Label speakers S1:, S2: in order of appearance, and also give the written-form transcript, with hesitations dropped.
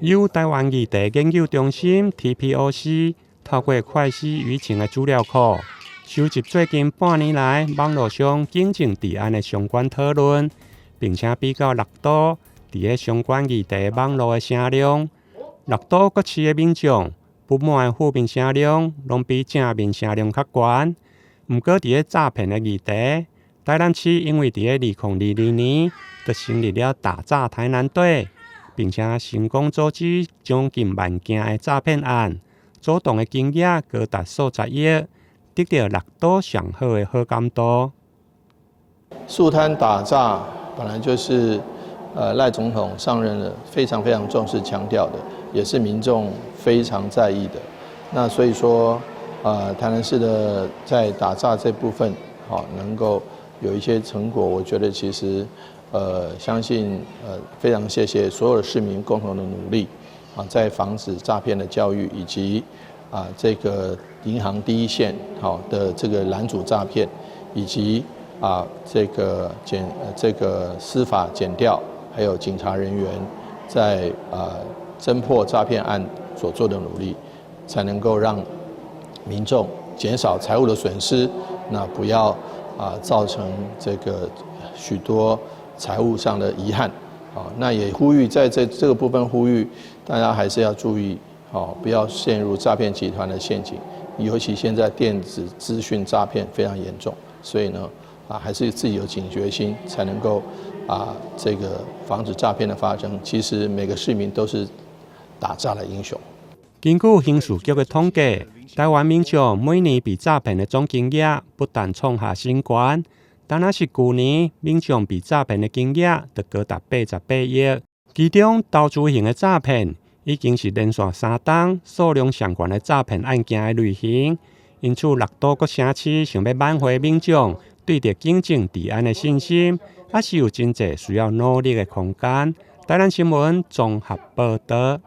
S1: 由臺灣議題研究中心 TPOC 透過快思輿情的資料庫，收集最近半年來網路上警政治安的相關討論，並且比較六都佇个相關議題網路的聲量。六都各市的民眾不滿的負面聲量，攏比正面聲量較懸。毋過佇个詐騙的議題，台南市因為佇个2022年就成立了打詐台南隊，並且成功阻止將近萬件的詐騙案，總動的金額高達數十億，得到六都上好的好感度。
S2: 肅貪打詐本來就是賴總統上任了非常非常重視強調的，也是民眾非常在意的。那所以說，台南市的在打詐這部分，好能夠有一些成果，我覺得其實，相信非常謝謝所有的市民共同的努力，啊，在防止詐騙的教育以及啊這個銀行第一線好的這個攔阻詐騙，以及啊這個檢這個司法檢調，還有警察人員在啊偵破詐騙案所做的努力，才能夠讓民眾減少財務的損失，那不要啊造成這個許多財務上的遺憾。啊，那也呼籲在這個部分呼籲大家還是要注意，好，不要陷入詐騙集團的陷阱。尤其現在電子資訊詐騙非常嚴重，所以呢，啊，還是自己有警覺心，才能夠啊這個防止詐騙的發生。其實每個市民都是打詐的英雄。
S1: 根據刑事局的統計，臺灣民眾每年被詐騙的總金額不但創下新高，單單是舊年民眾被詐騙的金額就高達88億。其中投資型的詐騙已經是連續3冬數量上懸的詐騙案件的類型。因此，六都各城市想欲挽回民眾對著警政治安的信心，猶是有真濟需要努力的空間。台南新聞綜合報導。